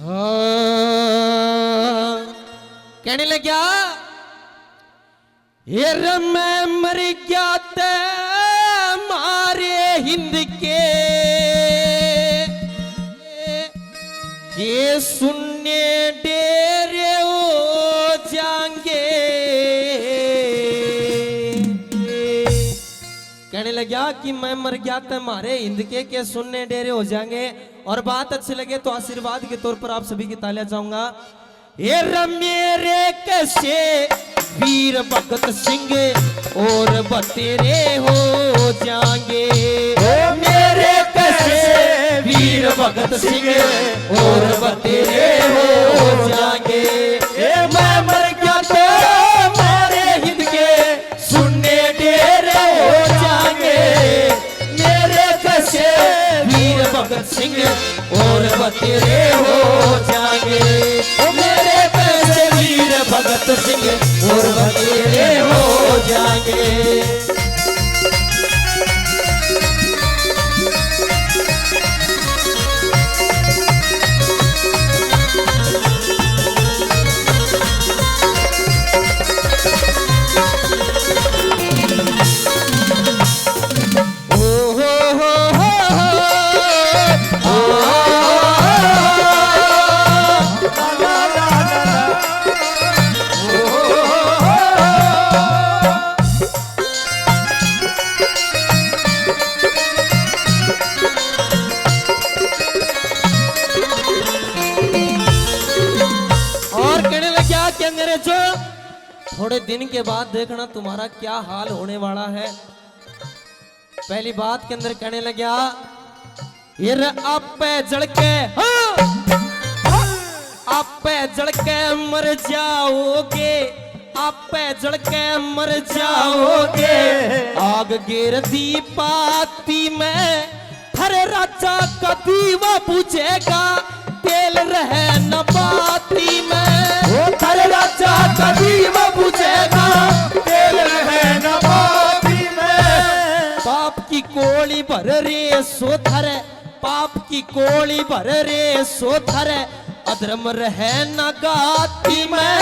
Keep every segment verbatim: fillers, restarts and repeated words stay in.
हाँ। कहने लग्या, "हे रे, मैं मर गया ते मारे हिंद के, के सुन्ने डेरे हो जाएंगे।" कहने लग्या कि मैं मर गया ते मारे हिंद के, के सुन्ने डेरे हो जाएंगे। और बात अच्छी लगे तो आशीर्वाद के तौर पर आप सभी की तालियां चाहूंगा। "हे रे, मेरे कैसे वीर भगत सिंह और बतेरे हो जाएंगे।" "ओ मेरे कैसे वीर भगत सिंह और बतेरे हो जाएंगे।" "ए मैं मर गया तो मारे हिंद के सुन्ने डेरे हो जाएंगे। मेरे कैसे वीर भगत सिंह और बतेरे हो जाएंगे।" ओ मेरे कैसे वीर भगत सिंह और बतेरे हो जाएंगे। और कहने लग्या कि अंग्रेजों, थोड़े दिन के बाद देखना तुम्हारा क्या हाल होने वाला है। पहली बात के अंदर कहने लग्या, "यार आप पे जल के, हाँ, आप पे जल के मर जाओगे, आप पे जल के मर जाओगे, आग गिर दी पाती में।" थारे राजा का दीवा बुझेगा, तेल रहे न बाती में। ओ थारे राजा का दीवा बुझेगा, तेल रहे न बाती में। पाप की कोली भर रे सो थारे, पाप की कोली भर रे सो थारे, अधर्म रहे ना गाती में।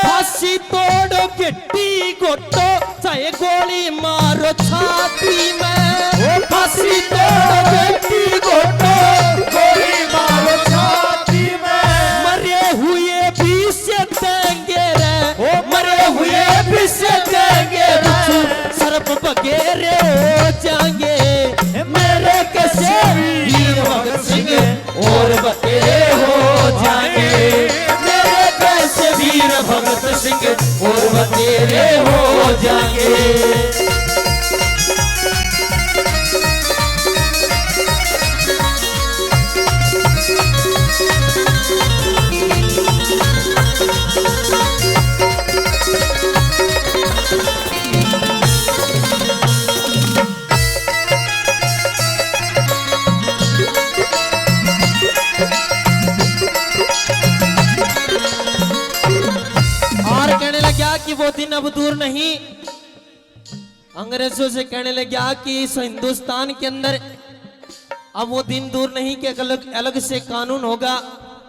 फांसी तोड़ो गिट्टी गोटो, चाहे गोली मारो छाती में। ओ फांसी तोड़ो गिट्टी गोटो, गोली मारो छाती में। मरे हुए भी से देंगे रे, ओ मरे हुए भी से देंगे रे। सर्प बगेरे हो जाएंगे। मेरे कैसे वीर भगत सिंह और बतेरे हो जाएंगे। मेरे कैसे वीर भगत सिंह और बतेरे हो जाएंगे। और कहने लग्या कि वो दिन अब दूर नहीं। अंग्रेजों से कहने लग्या कि इस हिंदुस्तान के अंदर अब वो दिन दूर नहीं कि अलग, अलग से कानून होगा,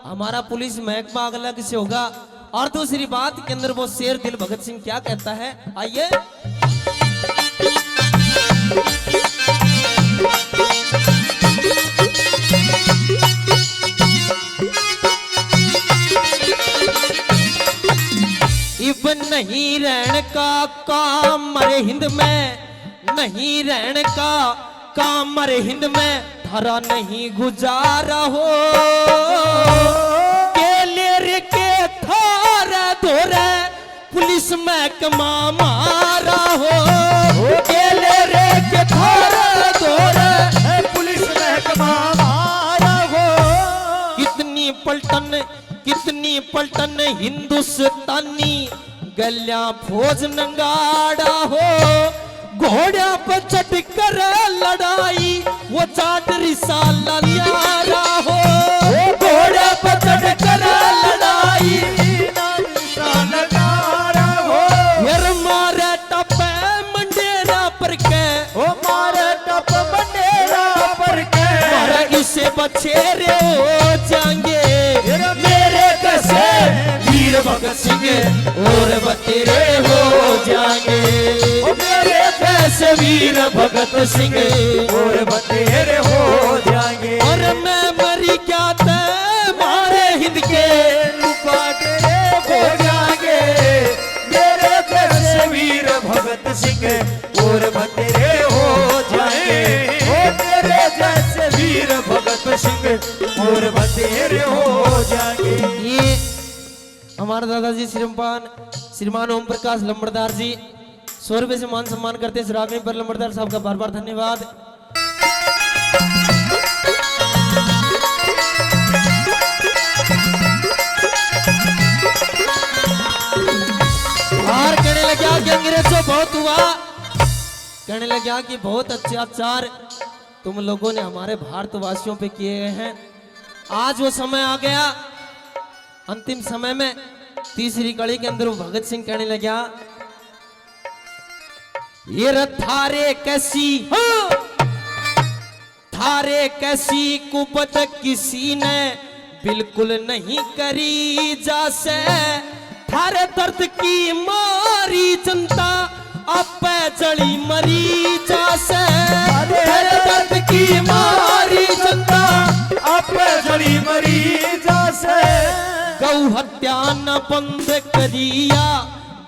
हमारा पुलिस महकमा अलग से होगा। और दूसरी बात के अंदर वो शेर दिल भगत सिंह क्या कहता है, आइए। इब नहीं रहने का काम मरे हिंद में, नहीं रहने का काम मरे हिंद में, थारा नहीं गुजारा हो। के ले रे के थारा धोरे पुलिस महकमा मारा हो। के ले रे के थारा धोरे पुलिस महकमा मारा हो। कितनी पलटन, कितनी पलटन हिंदुस्तानी गल्या फौज नंगाड़ा हो। घोड़िया पे चढ़ कर लड़ाई वो जाट रिसाला न्यारा हो। ओ घोड़िया पे चढ़ कर लड़ाई रिसाला न्यारा हो। यार मारे टपे मंडेरा पर के, ओ मारे टप मंडेरा पर के, मारा इसे बछेरे हो जाएंगे। ए और बतेरे हो जाएंगे। ओ मेरे जैसे वीर भगत सिंह और बतेरे हो जाएंगे। और मैं मरी क्या ते मारे हिंद के। बाटेरे हो जाएंगे। मेरे जैसे वीर भगत सिंह और बतेरे हो जाएंगे। ओ मेरे जैसे वीर भगत सिंह और बतेरे हो जाएंगे। ये हमारे दादाजी श्रीमान, श्रीमान ओम प्रकाश लंबरदार जी, सौ रुपये से मान सम्मान करते हैं। श्रावणी पर लंबरदार साहब का बार बार धन्यवाद। और कहने लग्या कि अंग्रेजों बहुत हुआ, कहने लग्या कि बहुत अत्याचार तुम लोगों ने हमारे भारतवासियों पे किए हैं। आज वो समय आ गया, अंतिम समय में तीसरी कड़ी के अंदर वो भगत सिंह कहने लग्या, ये रथ थारे कैसी, हाँ, थारे कैसी कुबत किसी ने बिल्कुल नहीं करी जासे। थारे दर्द की मारी जनता आपे जली मरी जासे। थारे दर्द की मारी जनता आपे जली मरी जासे। गौ हत्या न बंद करिया,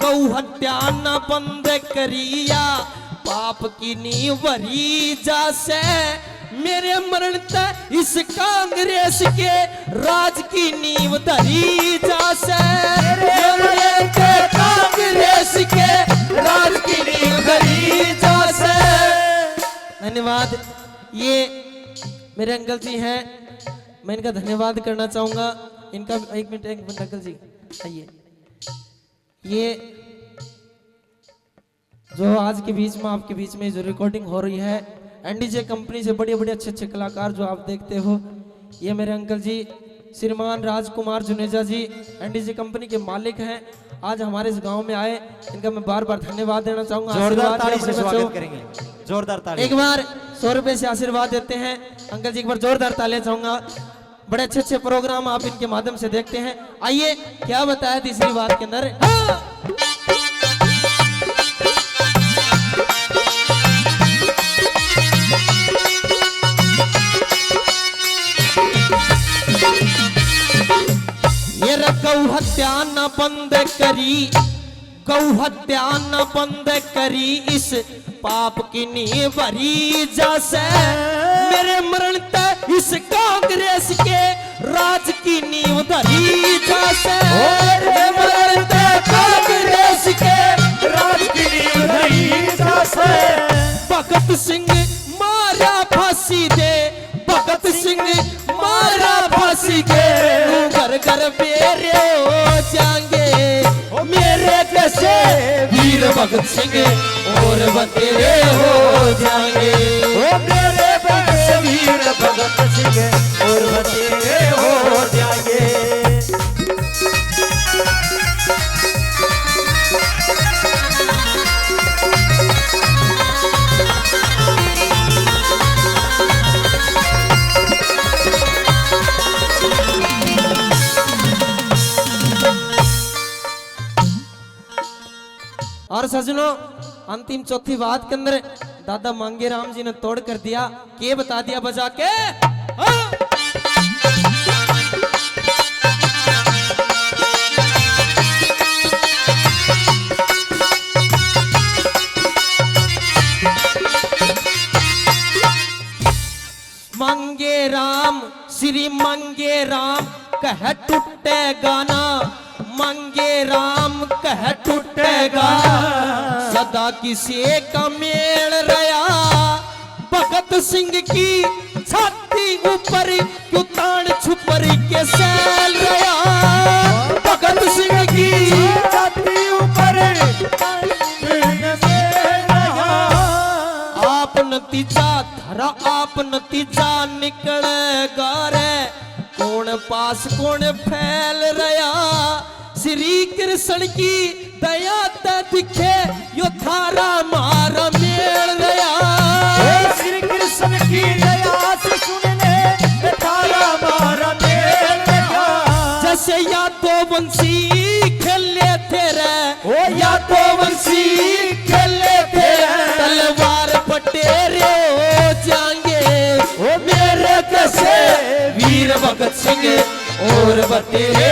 गौ हत्या न बंद करिया, पाप की नींव भरी जासे। मेरे मरण तै इस कांग्रेस के राज की नींव धरी जासे। मेरे मरण तै कांग्रेस के राज की नींव धरी जासे। धन्यवाद। ये मेरे अंकल जी हैं, मैं इनका धन्यवाद करना चाहूँगा। इनका एक मिनट, एक मिनट अंकल जी, आइए। ये जो आज के बीच में, आपके बीच में जो रिकॉर्डिंग हो रही है, एनडीजे कंपनी से बड़े बड़े अच्छे अच्छे कलाकार जो आप देखते हो, ये मेरे अंकल जी श्रीमान राजकुमार जुनेजा जी एनडीजे कंपनी के मालिक हैं। आज हमारे इस गांव में आए, इनका मैं बार बार धन्यवाद देना चाहूंगा। जोरदार आशीर्वाद ताली से देना स्वागत चाहूँ। करेंगे, जोरदार ताली। एक बार सौ रुपए से आशीर्वाद देते हैं अंकल जी, एक बार जोरदार तालियां चाहूंगा। बड़े अच्छे अच्छे प्रोग्राम आप इनके माध्यम से देखते हैं। आइए, क्या बताया तीसरी बात के अंदर, हाँ। ये रे गौ हत्या न बंद करी, गौ हत्या न बंद करी, इस पाप की नींव भरी जासे। मेरे मरण तै इस कांग्रेस के राज की नींव धरी जासे। मेरे मरण तै कांग्रेस के राज की नींव धरी जासे। भगत सिंह मारा फांसी दे, भगत सिंह मारा फांसी के, घर घर बेरे हो जाएंगे। ओ मेरे जैसे वीर भगत सिंह और बतेरे हो जाएंगे। ओ मेरे जैसे वीर भगत सिंह और बतेरे हो जाएंगे। और सजनों, अंतिम चौथी बात के अंदर दादा मांगेराम जी ने तोड़ कर दिया। के बता दिया बजा के? हाँ। मांगे राम, श्री मांगे राम, कह टूटेगा ना। मांगे राम कह टूटेगा, सदा किसे का मेल रहा। भगत सिंह की छाती ऊपर क्यों तान छुपर के सैल रहा। भगत सिंह की छाती ऊपर तान छुपर के सैल रहा। आप नतीजा धरा, आप नतीजा निकलेगा रे। कौन पास कौन फैल रहा, श्री कृष्ण की दया ते दिखे यो थारा मारा मेल रहा। ओ श्री कृष्ण की दया से सुन ले, ये थारा मारा मेल रहा। जैसे यादव वंशी खेले और बतेरे